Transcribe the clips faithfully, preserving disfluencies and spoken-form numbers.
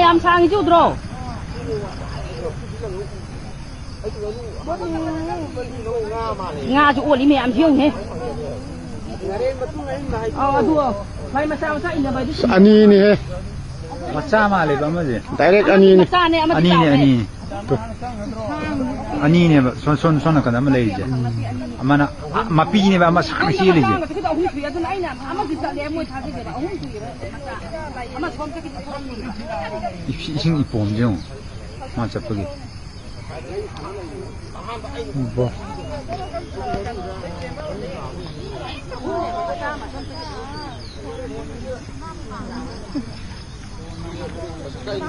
ꯌꯥꯝ ꯁꯥꯡꯉꯤꯁꯤ ꯎꯗ꯭ꯔꯣ? ꯉꯥꯁꯨ ꯑꯣꯜꯂꯤ ꯃꯌꯥꯝꯁꯤ ꯌꯦꯡꯉꯨꯅꯦ꯫ ꯑꯧ, ꯑꯗꯨ, ꯃꯥꯏ ꯃꯆꯥ ꯃꯆꯥ ꯏꯟꯅꯕ ꯍꯥꯏꯗꯤ ꯑꯁ, ꯑꯅꯤꯅꯤꯍꯦ꯫ ꯃꯆꯥ ꯃꯥꯜꯂꯦꯕ ꯑꯃꯁꯦ꯫ Direct ꯑꯅꯤꯅꯤ꯫ ꯃꯆꯥꯅꯦ, ꯑꯃꯗꯤ ꯑꯅꯤꯅꯦ, ꯆꯥꯎꯔꯦ꯫ ꯑꯅꯤꯅꯦ꯫ ꯑꯅꯤꯅꯦꯕ꯫ ꯁꯣꯝ, ꯁꯣꯝ, ꯁꯣꯝ ꯅꯥꯀꯟꯗ ꯑꯃ ꯂꯩꯔꯤꯁꯦ꯫ ꯑꯃꯅ, ꯑ, ꯃꯄꯤꯅꯦꯕ ꯑꯃ ꯁꯥꯡꯅ ꯆꯦꯜꯂꯤꯁꯦ꯫ ꯑꯍꯨꯝ ꯁꯨꯏ, ꯑꯗꯨꯅ ꯑꯩꯅ ꯑꯃꯗꯤ ꯆꯠꯂꯦ, ꯃꯣꯏ ꯊꯥꯖꯒꯦꯕ꯫ ꯑꯍꯨꯝ ꯁꯨꯏꯌꯦꯕ꯫ ꯃꯆꯥ꯫ ꯑꯃ ꯁꯣꯝ ꯆꯠꯈꯤꯗꯤ ꯊꯣꯛꯂꯛꯅꯤꯕ꯫ ꯏꯁꯤꯡ ꯏꯄꯣꯝꯁꯦ ꯌꯦꯡꯉꯣ꯫ ꯃꯥ ꯆꯠꯄꯒꯤ꯫ ꯕꯣ꯫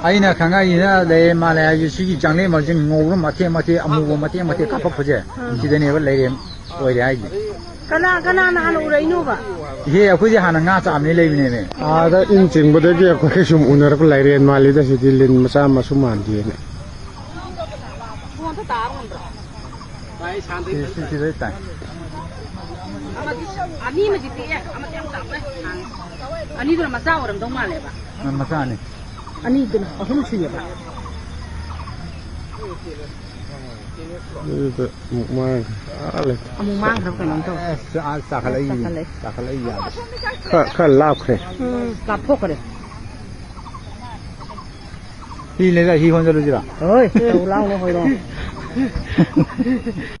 ꯑꯩꯅ ꯈꯪꯉꯛꯏꯅ ꯂꯩ ꯃꯥꯜꯂꯦ ꯍꯥꯏꯁꯦ, ꯁꯤꯒꯤ ꯆꯥꯡꯂꯦꯟ ꯃꯔꯛꯁꯦ ꯉꯧꯕ ꯃꯇꯦꯛ ꯃꯇꯦꯛ, ꯑꯃꯨꯕ ꯃꯇꯦꯛ ꯃꯇꯦꯛ ꯀꯥꯞꯄꯛꯄꯁꯦ, ꯎꯝ꯫ ꯁꯤꯗꯅꯦꯕ ꯂꯩꯔꯦꯟ ꯑꯣꯏꯔꯦ ꯍꯥꯏꯁꯦ꯫ ꯀꯅꯥ, ꯀꯅꯥꯅ ꯍꯥꯟꯅ ꯎꯔꯛꯏꯅꯣꯕ? ꯏꯍꯦ, ꯑꯩꯈꯣꯏꯗꯤ ꯍꯥꯟꯅ ꯉꯥ ꯆꯥꯕꯅꯤ ꯂꯩꯕꯅꯦꯃꯦ꯫ ꯑꯥꯗ ꯏꯟ ꯆꯤꯡꯕꯗꯒꯤ ꯑꯩꯈꯣꯏ ꯁꯨꯝ ꯎꯅꯔꯛꯄ ꯂꯩꯔꯦꯟ ꯃꯥꯜꯂꯤꯗ, ꯁꯤꯗꯤ ꯂꯤꯟ ꯃꯆꯥ ꯃꯁꯨ ꯃꯥꯟꯗꯦꯅ꯫ ꯁꯤ, ꯁꯤ, ꯁꯤꯗꯩ ꯇꯥꯏ꯫ ꯑꯃꯗꯤ, ꯑꯅꯤꯃꯗꯤ ꯄꯤꯛꯑꯦ, ꯑꯃꯗꯤ ꯌꯥꯝ ꯆꯥꯎꯔꯦ꯫ ꯑꯅꯤꯗꯨꯅ ꯃꯆꯥ ꯑꯣꯏꯔꯝꯗꯧ ꯃꯥꯜꯂꯦꯕ꯫ ꯃꯆꯥꯅꯤ꯫ ꯑꯅꯤꯗꯨꯅ ꯑꯍꯨꯝ ꯁꯨꯏꯌꯦꯕ꯫ ꯑꯗꯨꯗ ꯑꯃꯨꯛ ꯃꯥꯡꯈ꯭ꯔꯦ꯫ ꯑꯥ, ꯂꯩ꯫ ꯑꯃꯨꯛ ꯃꯥꯡꯈ꯭ꯔꯕ ꯀꯩꯅꯣꯝ ꯇꯧꯔꯦ꯫ ꯑꯁ, ꯑꯥ, ꯆꯥꯈꯠꯂꯛꯏ꯫ ꯆꯥꯈꯠꯂꯛꯏ꯫ ꯆꯥꯈꯠꯂꯛꯏ ꯌꯥꯗꯦ꯫ ꯈꯔ, ꯈꯔ ꯂꯥꯞꯈ꯭ꯔꯦ꯫ ꯎꯝ, ꯂꯥꯞꯊꯣꯛꯈ꯭ꯔꯦ꯫ ꯍꯤ ꯂꯩꯔ ꯍꯤ ꯍꯣꯟꯖꯜꯂꯨꯁꯤꯔꯣ? ꯍꯣꯏ, ꯇꯧ ꯂꯥꯎꯅꯦ, ꯍꯣꯏꯔꯣ꯫